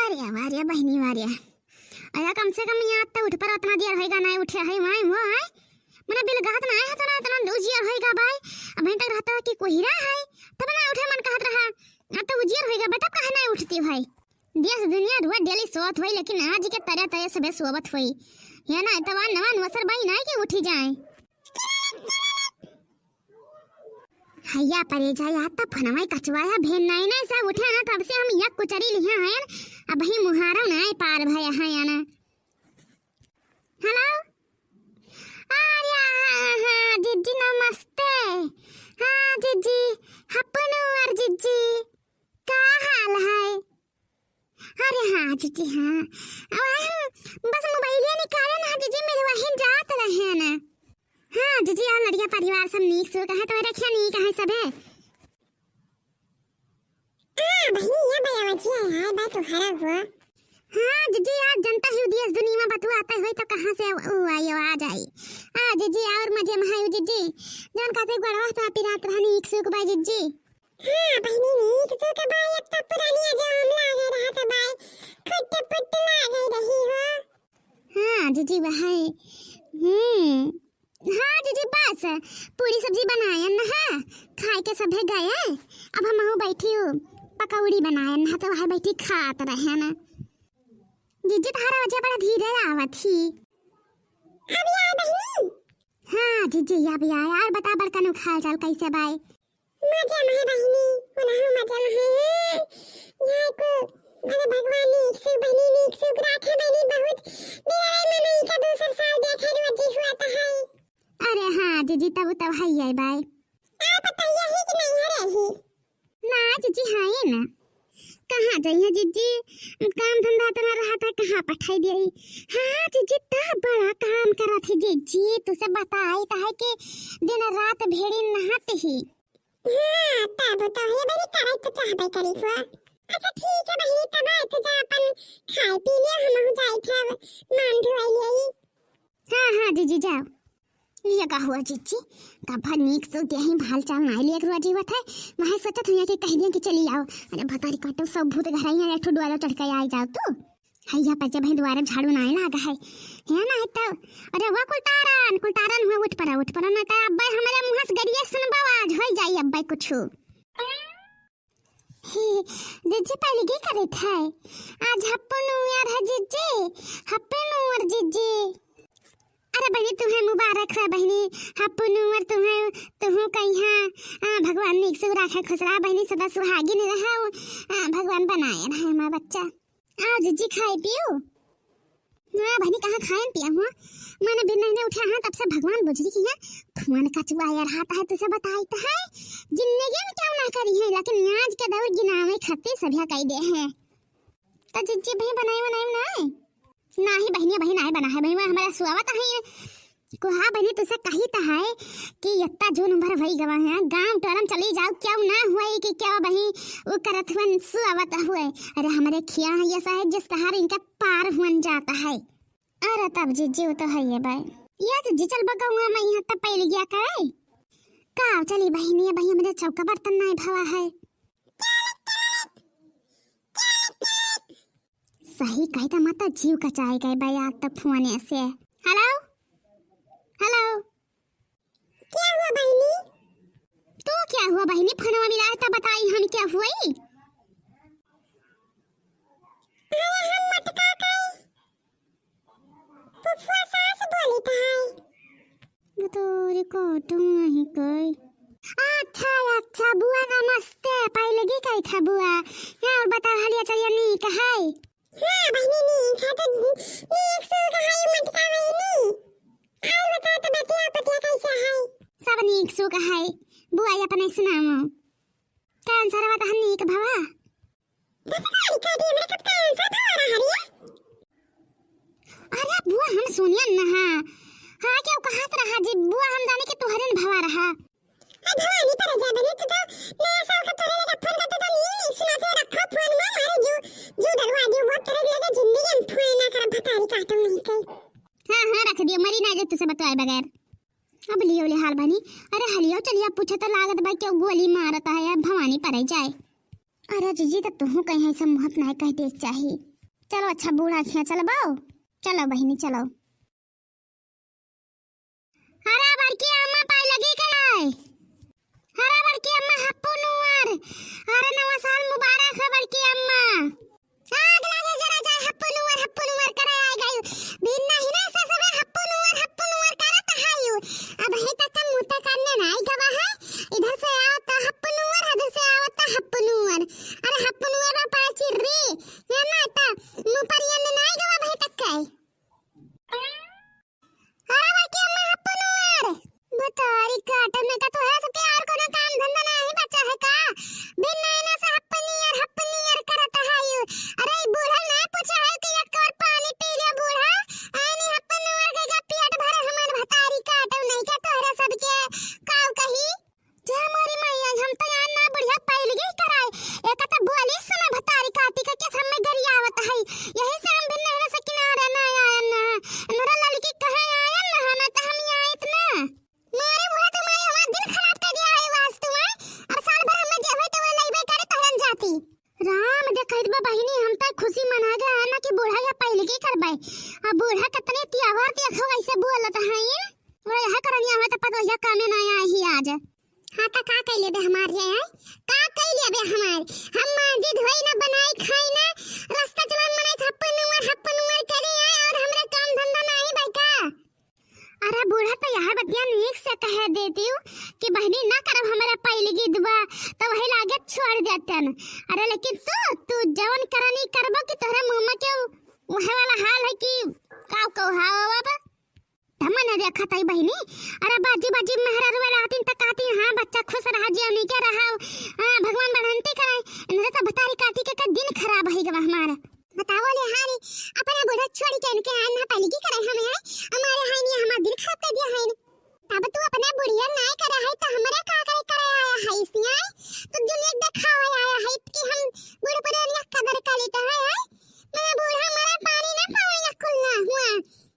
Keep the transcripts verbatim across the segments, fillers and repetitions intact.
अरे वाह रे बहिनी, वाह रे। अरे कम से कम यहाँ तो उठ पर उतना देर होइगा, नाहीं उठे है, वाई वो है। मने बिलगात नाहीं है, तो ना इतना उजियर होइगा बाय। अबहीं तक रहता है कि कोहिरा है, तब ना उठे मन कहत रहा। अब तो उजियर होइगा, बेटा काहे नाहीं उठती भाई? देश दुनिया रुआ डेली सोवत होई, लेकिन आज के तरे तरे सबे सोवत होई। या ना, इतवार नवा नवसर बाई नाहीं कि उठी जाए। हैया परे जा, या त फोनवा कचवाया भेन नाहीं, नाहीं सब उठे ना, तब से हम यक कुचरी लिहे हैं। अबहीं मुहारो नाहीं पार भया है या ना। हेलो? अरे हाँ, हाँ, जिज्जी नमस्ते। हाँ जिज्जी, हपनू और जिज्जी, का हाल है? अरे हाँ जिज्जी, हाँ। अब हम बस मोबाइलिया निकाले ना जिज्जी, मेरे वहीं जात रहे ना। हाँ जिज्जी, और लड़िया परिवार सब नीक सुख है, तोहरे खिया नीक है सबे? हाँ बहिनी, या बयावजिया है, बा तोहरा हुआ। हाँ जिज्जी, आज जनता ही देश दुनिया में बतुआते हुए तो कहाँ से उ आई, आ जाई। हाँ जिज्जी, और मजे में है जिज्जी। जौन कहते गड़वा तो पिरात रहनी, नीक सुख बा जिज्जी। हाँ बहिनी, नीक सुख बा, एक तो पुरानिया जो हम लागे रहत बाय, खुट पुट लागे रही हो। हाँ जिज्जी, वह है। हम्म, हाँ जिज्जी, बस पूरी सब्जी बनायन है, खाए के सभे गए। अब हमहू बैठी हूँ, पकौड़ी बनायन है, तो वह बैठी खात रहे ना। जिज्जी, तोहरा वजह बड़ा धीरे आवत ही। अब आए बहिनी? हाँ जिज्जी, अब आए। और बता बड़कनू, हाल चाल कैसे बाय? मजा में है बहिनी, उनहु मजा में है। यहाँ को, अरे भगवान नीक सुख बहिनी, नीक सुख राखे बहिनी, बहुत दिन आए मनई का दूसर साल देखे रोजी हुआ तो है। अरे हाँ जिज्जी, तब तब है ये बाय। आप बताइए ही कि नहीं है रही? ना जिज्जी, है ना। कहाँ जाइए जिज्जी, काम धंधा तो ना रहा था, कहाँ पठाई दिया ही। हाँ जिज्जी, ता बड़ा काम करा थी जिज्जी, तुसे बताई तो है कि दिन रात भेड़ी नहाते ही। हाँ, तब तो है बड़ी करे तो चाहबे करी हुआ। अच्छा ठीक है बहिनी, तब आए थे जा अपन खाए पी ले, हम हो जाए थे अब मान धोए ले। हाँ हाँ जिज्जी जाओ। ये का हुआ जिज्जी, कब नीक से देही हाल चाल नाहीं लिया करो जीवत है, वहाँ सोचत हुई कि कह दिया कि चली आओ। अरे भतारी काटो सब भूत घर आई है, एक ठो डोला चढ़ के आई जाओ तू। हैया पर जब है दुआरे झाड़ू नाहीं लागा है, है ना है तब। अरे वाह कुलतारन, कुलतारन हुआ उठ पड़ा, उठ पड़ा ना तो अब्बे हमारे मुँह से गरिया सुनबा आज हो जाई अब्बे कुछ। हे, जिज्जी पहले की करत है? आज हप्पू नुअर है जिज्जी, हप्पू नुअर जिज्जी। अरे बहिनी, तुम्हें मुबारक है बहिनी, हप्पू नुअर तुम्हें, तुहू कहिया, आ, भगवान नीक से राखे खुश रहा बहिनी, सदा सुहागिन रहा, आ, भगवान बनाए रहे हमारा बच्चा। आओ जिज्जी खाए पियो। ना बहिनी, कहाँ खायन पिया हुआ? मन बिन नहीं उठा हाँ, तब से भगवान बुझली की है। फोन का चुआ यार हाथ है, तुसे बताई तो है। जिंदगी में क्यों ना करी है, लेकिन आज के दौर गिनावे खातिर सभ्या कई दे है। तो जिज्जी भाई बनाई बनाई ना है? नाही बहिनी, बहिनी नाही बना है, बहिनी हमारा सुआवत है। को हाँ बहिनी, तुसे कही तो है कि इतना जून भर वही गवा है, गांव टोलम चली जाओ, क्यों ना हुए कि क्यों बही वो करत हुए सुआवत हुए। अरे हमारे खिया है ये साहे जिस तहार इनका पार हुन जाता है। अरे तब जिज्जी, वो तो है ये बाय। ये तो जी चल बगौआ में यहाँ तब पहले गया करे। का चली बहिनी, भाई हमरे चौका बर्तन नहीं भवा है। सही कही तो माता जीव कचाए गए बाय आज तो फोने से। हेलो, हेलो। क्या हुआ बहिनी? तो क्या हुआ बहिनी? फोनवा मिला है तब बताई हम क्या हुई? अरे हम मटका कई। फुफुआ सास बोली तो है। वो तो रिकॉर्ड नहीं कोई। अच्छा, अच्छा, बुआ नमस्ते। पहले की कही था बुआ? और बता हलिया चलिया नीक है? हाँ बहिनी, नीक है तो नीक सुख है मटका बहिनी। और बता तो बतिया पतिया कैसे है? सब नीक सुख है। बुआ अपने सुनाओ। कैंसर हुआ तो नीक भवा? भगवान का दे, मेरे कब कैंसर भवा रहा रे? अरे बुआ, हम सुनियन ना। हाँ, हाँ, क्यों कहत रहा जी? बुआ, हम जाने कि तुहरे न भवा रहा। ए भवानी पर जा बने, तू तो नया साल का तोरे लगा फोन करते तो नहीं, नहीं सुनाते, रखा फोन में, मारे जू, जू डलवा दियो, बहुत तरह लगे जिंदगी में फोन ना कर, भतारी काटो नहीं कहीं। हाँ, हाँ, रख दियो, मरी ना जो तुसे बताए बगैर। अब लियो ले हाल बनी। अरे हलियो चलिया पूछे तो लागत बा क्यों गोली मारता है, अब भवानी पर जाए। अरे जिज्जी, तो तुहू कहीं ऐसा मुहत ना कह दे चाही। चलो अच्छा बूढ़ा खिया चलबो। चलो बहिनी चलो। अरे बड़की अम्मा पाई लगी के नाय? अरे बड़की अम्मा हप्पू नुअर। अरे नवा साल मुबारक है बड़की अम्मा। आग लागे जरा जाए हप्पू नुअर, हप्पू नुअर करे आए गई। बिन नहीं ना से सबे हप्पू नुअर, हप्पू नुअर करत हायु। अब हे तक मुँह तक करने नाई गवा है। इधर से आवत हप्पू नुअर, उधर से आवत हप्पू नुअर। अरे हप्पू नुअर बा पाए चिर्री। ये ना त मुँह पर ये नाई गवा भाई तक के। अरे बड़की अम्मा हप्पू नुअर। भतारी काटे में का तोहरा सबके और कोनो काम धंधा नाही बचा है का? बिन नैना से हप्पू नियर, हप्पू नियर करत हायु। अरे ई बूढ़ा ना पूछा है कि एक और पानी पी ले बूढ़ा। आनी हप्पू नुअर के का पेट भरे हमार भतारी काटे नहीं का तोहरा सबके काव कही? जय मोरी मैया, हम तो यार ना बुढ़िया पहले ही कराए। एक तो बोली सुना भतारी काटी के किस हमें गरियावत है। यही से हम भी नहर से किनारे ना आए ना। मेरा लड़की कहे आए ना, ना तो हम यहाँ इतना। मारे बुढ़ा तुम्हारे हमारा दिन खराब कर दिया है वास्तु में। अब साल भर हमें जे होई तो वो लइबे करे तहरन जाती। राम दे कहित बा बहिनी, हम तो खुशी मना गए है ना कि बूढ़ा या पहले की करबे। अब बूढ़ा कितने तियावर देखो वैसे बोलत है। वो यह करनिया हुआ तो पता यह कामे ना आए ही आज। हाँ, त का कइ लेबे हमार रे, हैं? का कइ लेबे हमार? हम मांजी धोई ना, बनाई खाई ना, रास्ता चलान मनाई, हप्पन उमर, हप्पन उमर करे आए और हमरा काम धंधा नाही बा का? अरे बूढ़ा, त यह बतिया नीक से कह देतिउ कि बहिनी ना करब हमरा पहले की दुआ, त वही लागे छोड़ देतन। अरे लेकिन तू, तू जवन करनी करबो कि तोहरे मुँह में के उ-, वह वाला हाल है कि का कहू, हाँ बाबा? तमने देखत हई बहिनी, अरे बाजी बाजी मेहरारू वाला आतिन त कहती, हाँ बच्चा खुश रहा, जियौनी के रहा, हाँ भगवान बढ़ंती करे। इनरे त भतारी काटी के, के दिन खराब होई गवा हमार। बताओ ले हारी, अपने बूढ़ा छोड़ी के इनके आए ना पहले की करे हमें आए, हमारे हाय नहीं हमार दिन खराब कर दिया है। तब तू अपने बुढ़िया नाय करे है त हमरा का करे करे आया है इसी आए? तू दुनिया देखावे आया है कि हम बूढ़ पुरानिया कदर कर लेते हैं, हैं? मैं बूढ़ा मरा पानी ना पावे या कुल ना हुआ।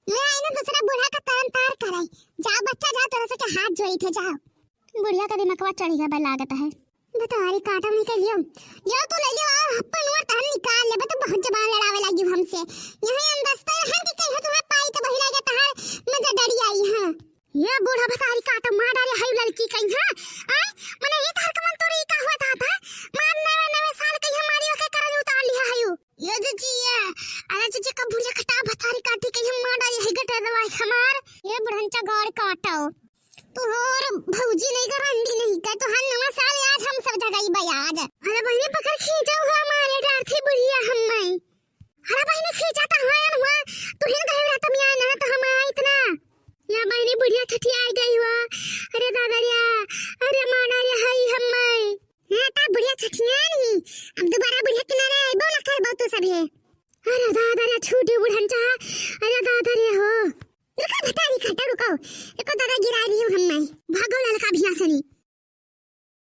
ले आइने दूसरा बूढ़ा का तरन तार करे। जाओ बच्चा, जाओ, तोरा सबके हाथ जोड़ी थे, जाओ। बुढ़िया का दिमकवा चढ़ी गवा लागत है। भतारी काटब निकल लियो। यो तू ले लियो, आओ, हप्पन उमर तहन निकाल लेबे, तू बहुत जबान लड़ावे लागी हमसे। यहाँ हम दस्ता है कि कहीं तुम्हें पाई तो बहिला के तहार मजा डरी आई है। ये बूढ़ा भतारी काटब मार डाले है लड़की कहीं, हाँ? आय, मने ये तहर कमन तोरी का हुआ था, था? मार नवे नवे साल कहीं हमारी ओके करज उतार लिया है यू। ये जे जिया, अरे जे जे का बुढ़िया खटा भतारी काटी के हम मार डाली है गटर दवाई हमार। ये बुढ़नचा गाड़ काटो। तू और भौजी नहीं का रंडी नहीं का, तो हर नवा साल आज हम सब जगह ही बयाज। अरे बहिनी पकड़ खींचो हो हमारे डार्थी बुढ़िया हम मैं। अरे बहिनी खींचा तो है हुआ, तू हिन कहे रहता मिया ना तो हम आए इतना। या बहिनी बुढ़िया छठी आ गई हुआ। अरे दादा रे, अरे माना रे हई हम मैं। हाँ, ता बुढ़िया छठियान ही। अब दोबारा बुढ़िया किनारे आइबो ना करबो तू सभे। अरे दादा रे, छूटी बुढ़नचा। अरे दादा रे हो। रुको भतारी काटा, रुको। एको दादा गिरा रही हूँ हम मैं। भागो ललका भैया सनी।